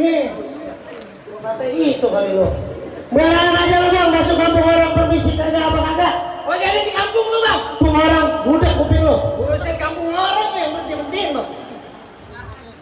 Nih, kata itu kali lo. Barangan aja lo bang, masuk kampung orang permisi kagak apa kagak. Oh jadi di kampung lu bang? Kampung orang, budak kuping lo. Buset kampung orang yang berhenti-berhentiin bang.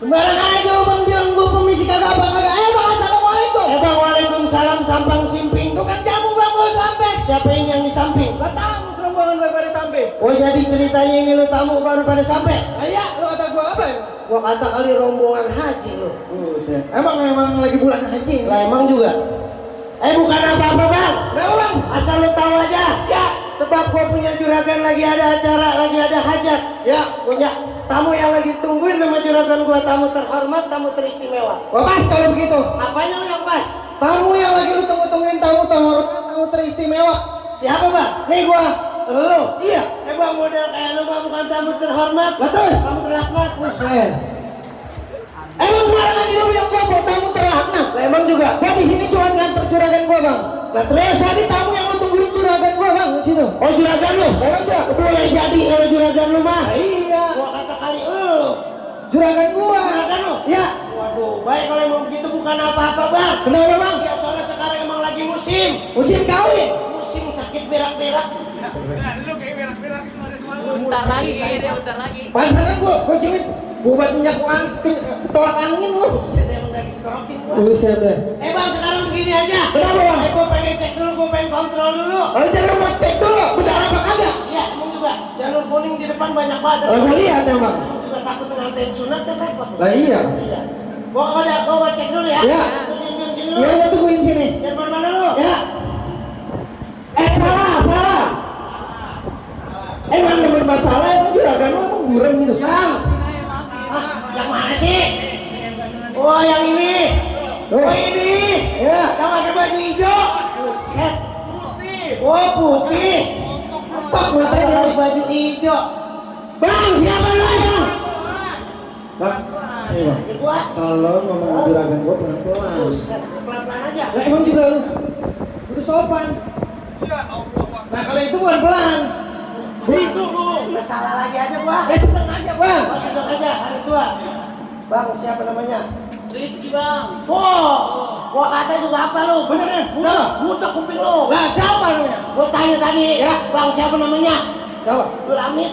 Sembarangan aja lo bang bilang gue permisi kagak apa kagak. Bang assalamualaikum. Bang waalaikumsalam sampang simping. Tukang jamu bang gue sampai. Siapa ini yang di samping? Lah tamu serombongan baru pada sampai. Oh jadi ceritanya ini lo tamu baru pada sampai? Iya lo kata gue apa ya? Gua kata kali rombongan haji lo. Buset. Emang lagi bulan haji? Lah emang juga. Bukan apa-apa bang. Kenapa bang? Asal lo tahu aja. Ya. Sebab gua punya juragan lagi ada acara, lagi ada hajat. Ya. Ya. Tamu yang lagi tungguin sama juragan gua, tamu terhormat, tamu teristimewa. Wah pas kalau begitu. Apanya yang pas? Tamu yang lagi lu tunggu-tungguin, tamu terhormat, tamu teristimewa. Siapa bang? Nih gua. Lo. Iya. Bang model kayak lo bang bukan tamu terhormat. Lah terus? Tamu terlaknat. Buset. Emang sembarangan itu yang gua bawa tamu terlaknat. Lah emang juga. Gua di sini cuma nganter juragan gua bang. Lah terus tadi tamu yang lu tungguin juragan gua bang di situ. Oh juragan lo? Emang juga. Boleh jadi kalau juragan lo mah. Iya. Gua kata kali lo. Juragan gua. Juragan lo? Ya. Waduh, baik kalau emang begitu bukan apa-apa bang. Kenapa bang? Ya soalnya sekarang emang lagi musim. Musim kawin. Musim sakit berak-berak. Bentar lagi kayaknya, bentar lagi. Pasaran gua cuman gua buat minyak tolak angin lu. Buset emang lagi sekorokin gua. Buset deh. Bang sekarang begini aja. Kenapa bang? Gua pengen cek dulu, gua pengen kontrol dulu. Lalu jangan buat cek dulu, benar apa kagak? Iya, emang juga. Jalur kuning di depan banyak banget. Lalu gua lihat ya bang. Emang juga takut dengan anten sunat kan repot. Lah iya. Iya. Gua cek dulu ya. Iya. Gua diam sini dulu. Iya udah tungguin sini. Jangan mana lu? Ya. Salah. Emang bener masalah emang juragan lu emang buram gitu. Bang. Yang mana sih? Oh, yang ini. Oh, ini. Ya. Yang pakai baju hijau. Buset. Oh, putih. Pak matanya Pakai nih. baju hijau. Bang, siapa lu, Bang? Bang, sini bang. Gua. Kalau ngomong juragan gua pelan-pelan. Buset, pelan-pelan aja. Lah emang juga lu udah sopan. Nah kalau itu pelan-pelan. Udah salah lagi aja gua. Seneng aja bang. Oh, sedang aja hari tua. Bang, siapa namanya? Rizky bang. Oh, gua kata juga apa lu? Bener ya? Siapa? Budak kuping lu. Lah siapa namanya? Gua tanya tadi, Ya. Bang siapa namanya? Siapa? Dul Amit.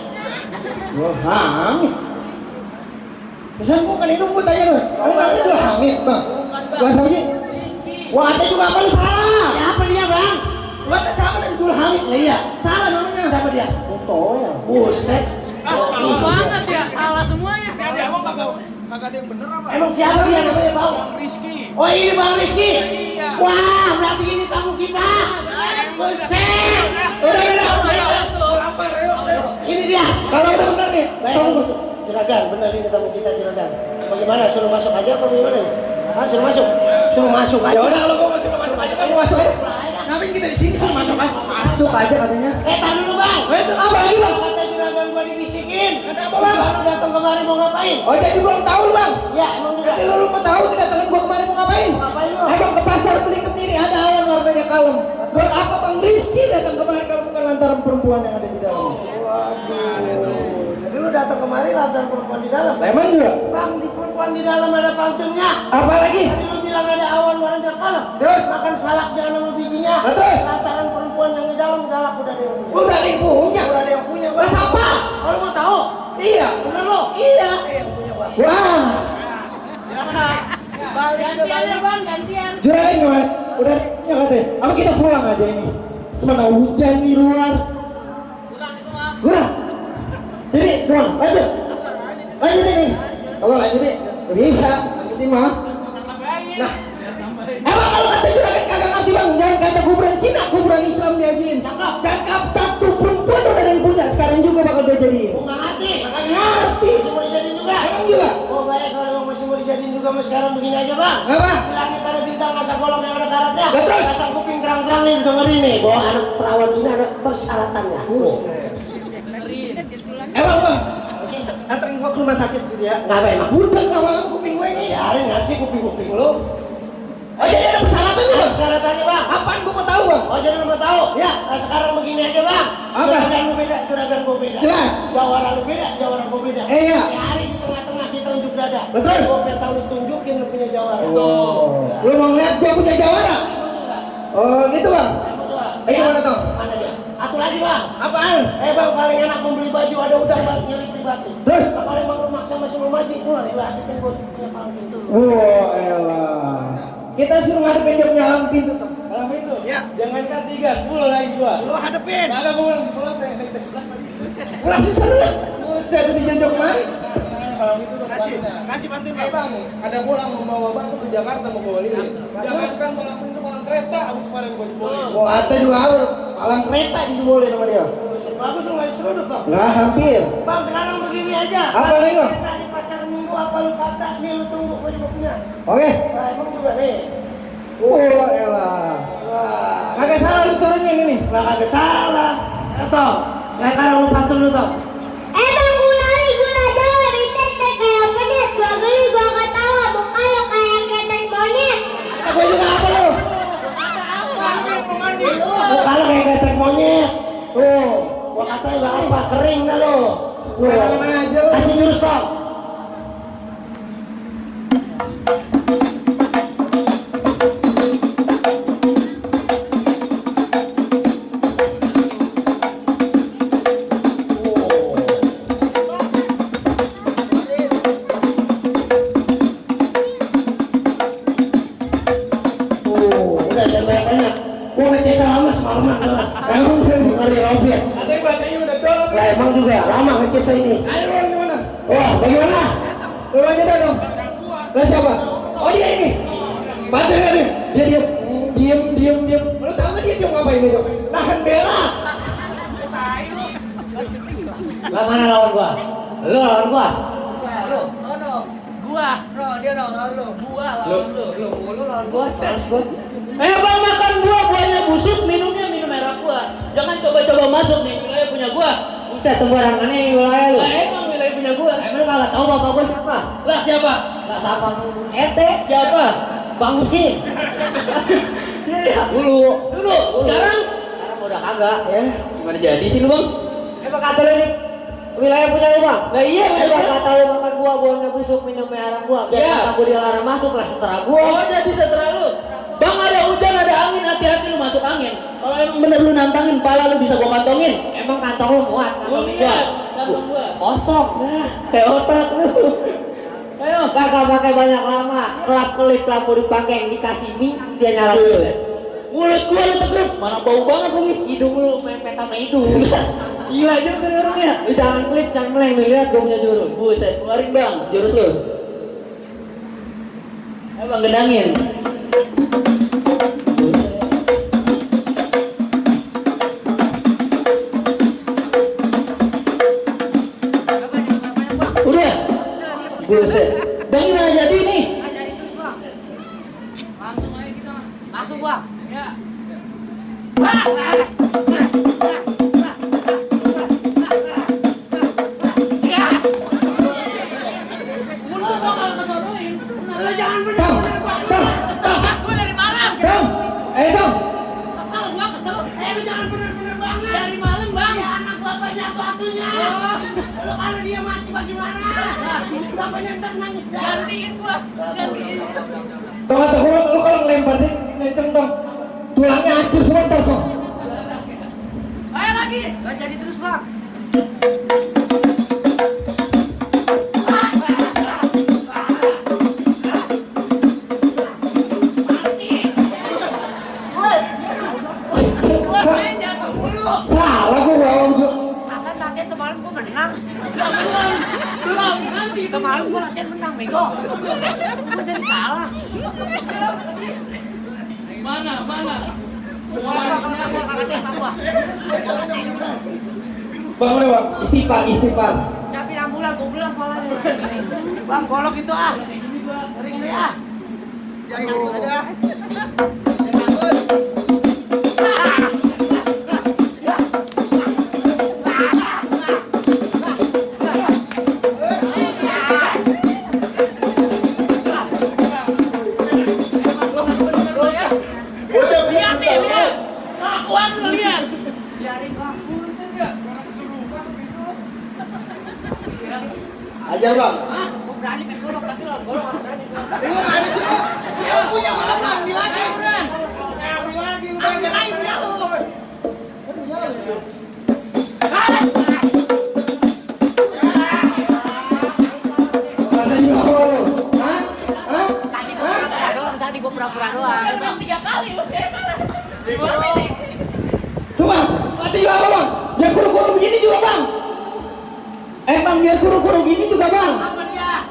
Gua Hamid. Pesan gua kan itu gua tanya lu. Kamu namanya Dul Hamid bang. Gua sama sih. Gua kata juga apa lu salah? Siapa dia, Bang? Gua kata siapa tadi Dul Hamid? Lah iya. Salah namanya. Siapa dia? Foto ya. Buset. Lama banget ya, salah semuanya. Kagak ada yang bener apa? Emang siapa dia namanya, Bang? Rizky. Oh, ini Bang Rizky. Iya. Wah, berarti ini tamu kita. Buset. Ini dia. Kalau udah benar nih, tunggu. Juragan, benar ini tamu kita, Juragan. Bagaimana? Suruh masuk aja apa gimana nih? Hah, suruh masuk? Suruh masuk aja. Ya udah kalau gua masih masuk aja kan gua masuk aja. Ngapain kita di sini suruh masuk aja? Masuk aja katanya. Tar dulu, Bang. Itu apa lagi bang? Kata juragan gua dibisikin. Ada apa, Bang? Baru datang kemari mau ngapain? Oh jadi belum tahu lu bang? Ya, emang juga. Jadi lu mau tahu kedatangan gua kemarin mau ngapain? Mau ngapain lu? Emang ke pasar beli kemiri ada ayam warnanya kalem. Buat apa bang Rizky datang kemari kalau bukan lantaran perempuan yang ada di dalam? Waduh. Jadi lu datang kemari lantaran perempuan di dalam. Emang juga? Bang, di perempuan di dalam ada pantunnya. Apa lagi? Tadi lu bilang ada awan warna kalem. Terus? Makan salak jangan sama bijinya. Nah, terus? Lantaran perempuan yang di dalam galak udah ada yang punya. Udah ada yang punya. Udah ada yang punya, Bang. Mas apa? Oh, lu mau tahu? Iya. Bener lu? Iya. Ada yang punya, Bang. Wah. Gantian ya bang, gantian. Juragan gimana? Udah punya katanya. Apa kita pulang aja ini? Semana hujan di luar. Kurang. Jadi, kurang. Lanjut. Lanjutin nih. Kalau lanjutin, nggak bisa. Lanjutin mah. Nah, emang kalau kata juragan kagak ngerti bang. Jangan kata kuburan Cina, kuburan Islam diajarin. Cakap satu perempuan udah ada yang punya. Sekarang juga bakal dia jadiin. Gua nggak ngerti. Nggak ngerti. Masih mau dijadiin juga? Emang juga. Oh, baik kalau emang masih mau dijadiin juga, mas sekarang begini aja, Bang. Apa? Di langit ada bintang masa bolong yang ada karatnya. Lah, terus? Pasang kuping terang-terang nih, dengerin nih. Bahwa anak perawan sini ada persyaratannya. Emang bang. Anterin gua ke rumah sakit sih dia. Ngapain, Bang? Udah kawalan kuping gue ini. Biarin nggak sih kuping-kuping lu? Oh jadi ada persyaratannya Ada bang? persyaratannya, Bang. Apaan gua mau tahu bang? Oh, jadi lu mau tahu? Ya. Nah, sekarang begini aja, Bang. Apa? Juragan lu beda, juragan gua beda. Jelas. Jawara lu beda, jawara gua beda. Iya. Hari di tengah-tengah kita unjuk dada. Betul. Gua pengen tahu lu tunjukin lu punya jawara. Oh, lu mau ngeliat gua punya jawara? Oh gitu bang. Ayo mana Tong? Mana dia? Satu lagi bang. Apaan? Bang paling enak membeli baju ada udang bang nyari beli batu. Terus? Kalau emang lu maksa masih mau maju, wah dilatihkan buat punya palang pintu. Elah. Kita suruh ngadepin dia punya alam pintu Tong. Malam itu. Ya. Jangankan 3, 10 lagi gua. Lu hadepin. Kagak gua pulang naik ke 11 lagi. Pulang di sana. Buset di jojok mari. Malam itu Kasih bantuin Eh bang, ada pulang membawa batu ke Jakarta mau bawa lilin. Jangan kan malam itu malam kereta habis kemarin gua diboleh. Gua ate juga harus palang kereta dijebolin sama dia. Bagus lu nggak seruduk toh. Nah hampir. Bang sekarang begini aja. Apa nih lo? Kita di pasar minggu apa lu kata nih lu tunggu gua juga punya. Oke. Nah emang juga nih. Elah. Wah. Kagak salah lu turunin ini. Lah kagak salah. Toh. Kayak sekarang lu pantun lu toh. Emang gula Jawa ditek-tek kayak pedet. Gua geli gua ketawa muka lo kayak ketek monyet. Gua juga apa lu? Muka lu kayak ketek monyet. Tuh. Gua kata juga apa kering dah lu. Sembarangan aja lu. Kasih jurus toh. Udah jangan banyak-banyak. Gua ngecesa lama semalaman. Emang gue ngeri robek. Katanya baterainya udah dolok. Lah emang juga lama ngecesa ini. Ayo lu gimana? Wah bagaimana? Lu aja dah dong. Lah siapa? Oh dia ini. Baterai kan dia? Dia diam. Lu tahu nggak dia ngapain itu? Nahan berak. Lah mana lawan gua? Lu lawan gua? Gua. Dia dong, lu. Gua lawan lu. Lu lawan gua. Males gua. Bang makan buahnya busuk, minumnya minum merah gua. Jangan coba-coba masuk nih wilayah punya gua. Buset sembarangan ini wilayah lu. Lah emang wilayah punya gua. Emang kagak tahu bapak gua siapa? Lah siapa? Lah siapa RT? Siapa? Bang Musin. Iya. Dulu. Sekarang Sekarang udah kagak. ya gimana jadi sih lu bang? Emang kata lu ini wilayah punya lu bang? Lah iya. Emang kata lu makan buahnya busuk minum merah gua. Biar Iya. kata gua dilarang masuk lah setelah gua. Oh jadi setelah lu. Bang ada hujan ada angin hati-hati lu masuk angin. Kalau emang bener lu nantangin pala lu bisa gua kantongin. Emang kantong lu muat? Lu lihat kantong gua. Kosong. Nah kayak otak lu. Ayo. Kagak pakai banyak lama. Kelap-kelip lampu dipakai dikasih mie dia nyala terus. Mulut gua lu tegrep. Mana bau banget lagi. Hidung lu mepet sama hidung. Gila juga nih orangnya. Lu jangan klip, jangan meleng, nih lihat gua punya jurus. Buset, keluarin bang jurus lu. Ayo bang gendangin. Udah. Buset. Bang gimana jadi nih? Jadi terus bang. Langsung aja kita mah. Masuk bang. Ya. Lo jangan Tong, Tong, Gue dari malam. Tong. Tong. Kesel gua kesel. Lo jangan bener-bener banget. Dari malam bang. Ya anak bapaknya batunya. Lo kalau dia mati bagaimana? Bapaknya ntar nangis dah. Gantiin gua. Gantiin. Tong atau lu kalau ngelempar nih, ngeceng Tong. Tulangnya hancur semua ntar Tong. Ayo lagi. Lo jadi terus bang. Salah gua bawa juga. Masa latihan semalam gua menang. Belum nanti. Semalam gua latihan menang bego. Gua jadi kalah. Mana? Gua kakak tembak gua. Bang udah bang, istighfar. Siapin ambulan, gua bilang palanya. Bang, golok itu ah. Ngeri ah. Jangan ada. Lihat nih, lihat. Kelakuan lu lihat. Biarin bang. Ajar bang. Gua berani main golok tapi lo golok harus berani. Lu mana sih lu? nih, gue pura-pura doang. Bang 3 kali, Bang. Gimana nih? Tuh bang, mati juga apa bang? Biar kuru-kuru begini juga bang. Bang, biar kuru-kuru gini juga bang. Apa dia?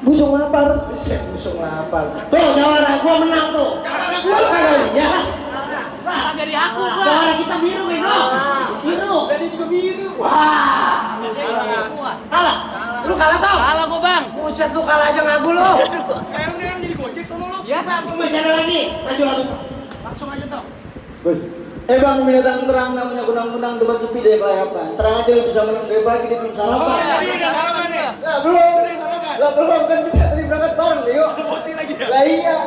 Busung lapar. Bisa busung lapar. Tuh, jawara gua menang tuh. Cara gua lu kagak lihat. Salah dari aku, Bang. Jawara kita biru, bego. Biru. Jadi juga biru. Wah. Kalah. Lu kalah tau? Kalah gua, Bang. Buset, lu kalah aja ngaku lu. Emang dia jadi gojek sama lu? Ya. Lu masih ada lagi. Maju langsung. Langsung aja tau. Bang, binatang terang namanya kunang-kunang tempat sepi deh kelayapan. Terang aja lu bisa menang bebas di tim sarapan. Iya, udah sarapan nih. Lah belum. Lah belum kan kita tadi berangkat bareng Leo. Poti lagi ya? Lah iya.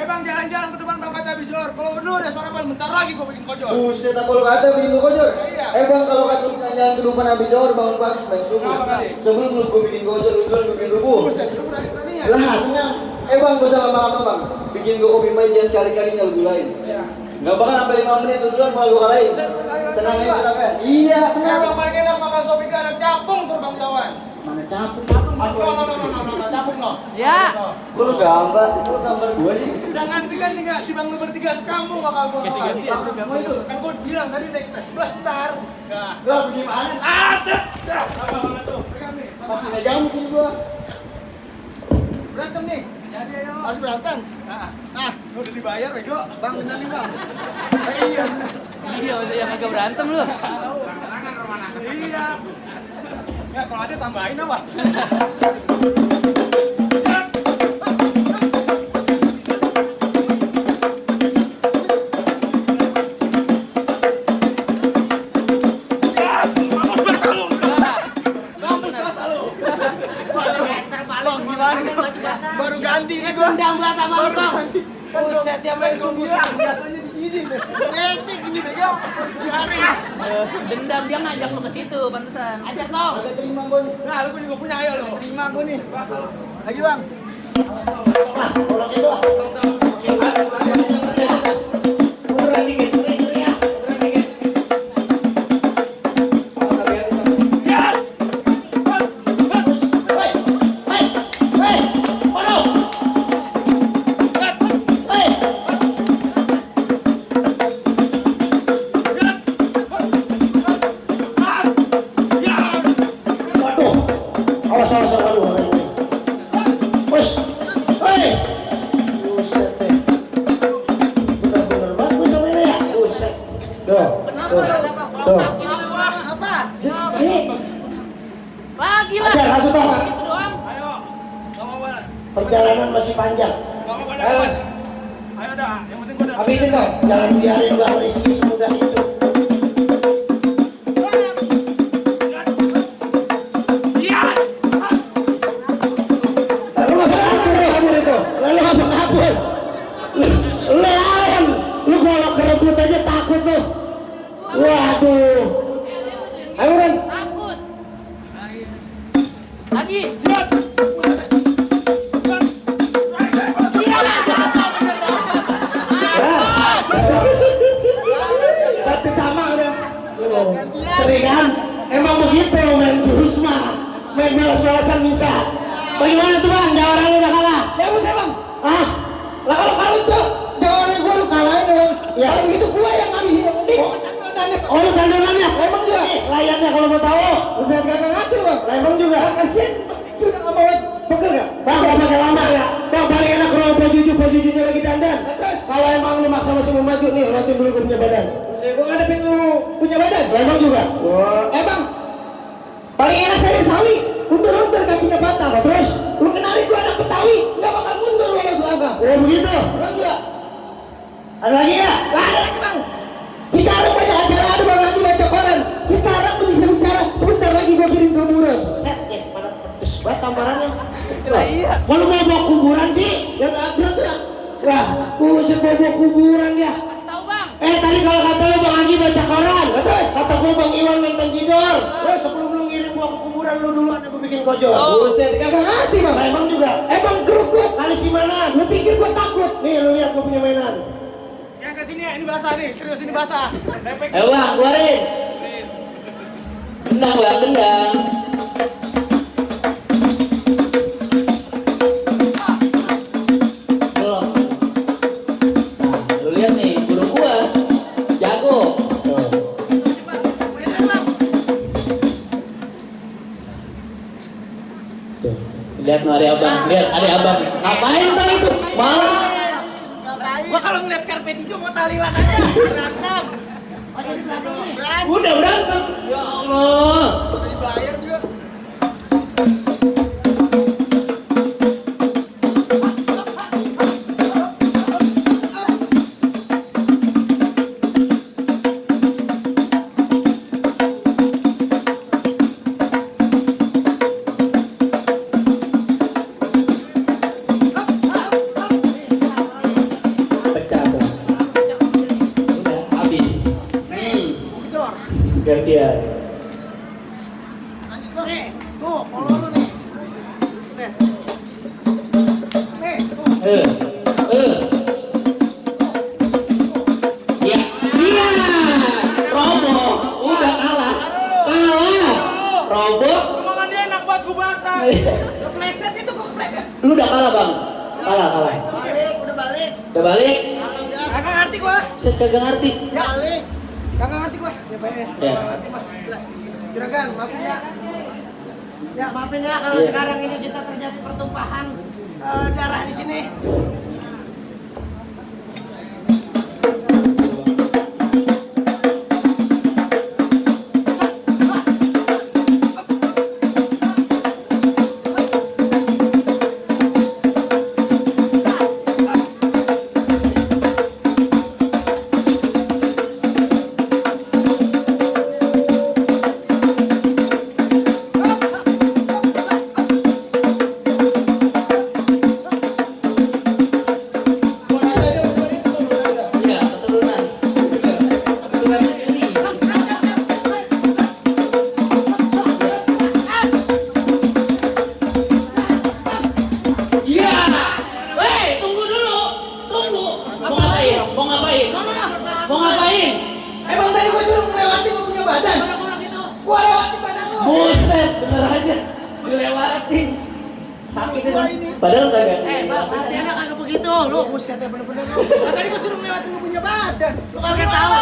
Bang, jalan-jalan ke depan Bang Kata habis jor. Kalau lu udah sarapan bentar lagi gua bikin kojol. Buset, apa lu kata bikin lu kojol? Iya. Bang, kalau kata kita jalan ke depan habis jor bangun pagi main subuh. Kenapa kali? Sebelum lu gua bikin kojol, lu duluan gua bikin rubuh. Buset, lu berani-beraninya. Lah, tenang. Bang, gua usah lama-lama bang. Bikin gua kopi pahit jangan sekali-kalinya lu gulain. Iya. Nggak bakal sampai 5 menit lu duluan malah gua kalahin. Tenang aja, tenang. Iya, tenang. Bang, paling enak makan sop ikan ada capung tuh Bang Jawan. Mana capung? No, capung no. Ya. Lu gambar gua sih. Jangan ganti enggak, si Bang lu bertiga sekampung bakal gua. Ganti-ganti ya. Kamu itu. Kan gua bilang tadi naik 11 star. Nah, Lah, gimana? ada. Apa tuh? Pegang nih. Masih nggak jam mungkin gua. Berantem nih. Jadi ayo. Harus berantem. Nah, udah dibayar bego. Bang, bener nih bang. Iya. Iya, masa yang agak berantem lu. Iya. Ya kalau ada tambahin apa? Baru ganti nih gua. Dendam berat sama lu, Bang. Buset dia main sungguh-sungguh jatuhnya di sini. Netik ini bego. Biarin. Dendam dia ngajak lu ke situ, pantesan. Ajak dong. Agak terima gua nih. Nah, lu juga punya ayo lu. Terima gua nih. Lagi bang. Kalau gitu lah. Munduran dikit, mundur ya. Munduran dikit. Waduh, awas waduh. Wes, hei, buset deh. Bener-bener bagus sama ini ya, buset. Tuh. Tuh. Ini, Lagi lah. ada langsung tau. Itu doang. Ayo. Gak mau banget. Perjalanan masih panjang. Gak mau banget. Ayo dah, yang penting gua dah. Habisin dong, jangan biarin Bang Rizky semudah itu. Lalu kabur itu, lalu kabur. Lu lawan, lu kalau kerebut aja takut lu. Waduh. Ayo Ren. Takut. Lagi. Satu sama udah. Sering kan? Emang begitu main jurus mah. Main balas-balasan bisa. Bagaimana tuh Bang? Jawara lu udah kalah. Ya buset bang. Hah? Lah kalau kalau tuh jawabannya gua lu kalahin dong. Ya. Kalau begitu gua yang ngabisin yang unik. Oh lu tandangannya? Emang juga. Layarnya kalau mau tahu. Buset kagak ngatur bang. Lemong juga. Kasian. Udah nggak bawa pegel gak? Bang, gak pakai lama ya. Bang, paling enak kalau Pak Jujunya lagi dandan. Terus? Kalau emang lu maksa masih mau maju nih, lotin dulu gue punya badan. Gua ngadepin lu punya badan. Lemong juga. Wah, bang. Paling enak saya sawi. Undur-undur kakinya patah. Terus? Lu kenalin gua anak Betawi. Nggak bakal mundur walau selangkah. Oh begitu. Emang enggak? Ada lagi nggak? Lah ada lagi bang. Cikarang banyak acara ada bang lagi baca koran. Sekarang tuh bisa bicara. Sebentar lagi gua kirim ke Buros. Set, ya, mana pedes banget tambarannya. Lah iya. Kalau mau bawa kuburan sih, Ya tak ada. wah, buset bawa kuburan ya. Kasih tahu, Bang. Tadi kalau kata lu Bang Agi baca koran. Terus? Kata gua Bang Iwan nonton Jidor. Terus sebelum lu ngirim gua ke kuburan lu duluan aku bikin kojol. Buset, kagak ngerti bang. Emang juga. Bang geruk gua. Kali si mana? Lu pikir gua takut? Nih lu lihat gua punya mainan. Yang kesini ya, ini basah nih, serius ini basah. Lepek. Ayo, Bang, keluarin. Dendam, Bang, dendam. Belum. mari abang, lihat ada abang. Ngapain tang itu? Malah. Gua kalau ngeliat karpet hijau mau tahlilan aja. Berantem. Udah berantem. Ya Allah. Udah dibayar juga. Pecah tuh. Udah habis. Gantian. Nih, tuh, polo lu nih. Set. Nih, tuh. Ya, iya. Robo, udah kalah. Robo. Omongan dia enak buat gua basah. Kepleset itu kok kepleset. Lu udah kalah bang. Kalah. Balik, udah balik. Udah balik. Udah. Kagak ngerti gua. Saya kagak ngerti. Balik. Kagak ngerti gua. Ya. Juragan, maafin ya. Ya, maafin ya kalau Iya. sekarang ini kita terjadi pertumpahan darah di sini. Iya, keturunan. Keturunan ini. Iya. Weh, tunggu dulu. Tunggu. Mau ngapain? Mau ngapain? Mau ngapain? Emang tadi gua suruh melewati lu punya badan. Gua lewati badan lu. Buset, bener aja. Dilewatin. Sakit sih. Padahal kagak. Bang, latihannya kagak begitu. Lu buset ya bener-bener lu. Nah, tadi gua suruh melewati lu punya badan. Lu kagak tahu.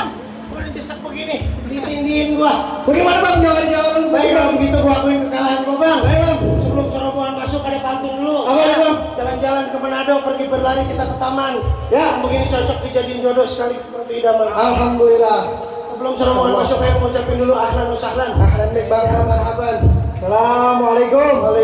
Gua udah jesek begini. Ditindihin gua. Bagaimana bang? Jangan Baik bang, begitu gua akuin kekalahan gua bang. Baik bang, sebelum serombongan masuk ada pantun dulu. Apa ya, bang? Jalan-jalan ke Manado, pergi berlari kita ke taman. Ya, begini cocok dijadiin jodoh sekali seperti idaman. Alhamdulillah. Sebelum serombongan masuk, saya ngucapin dulu ahlan wa sahlan. Ahlan bik bang. Ya, marhaban. Assalamualaikum.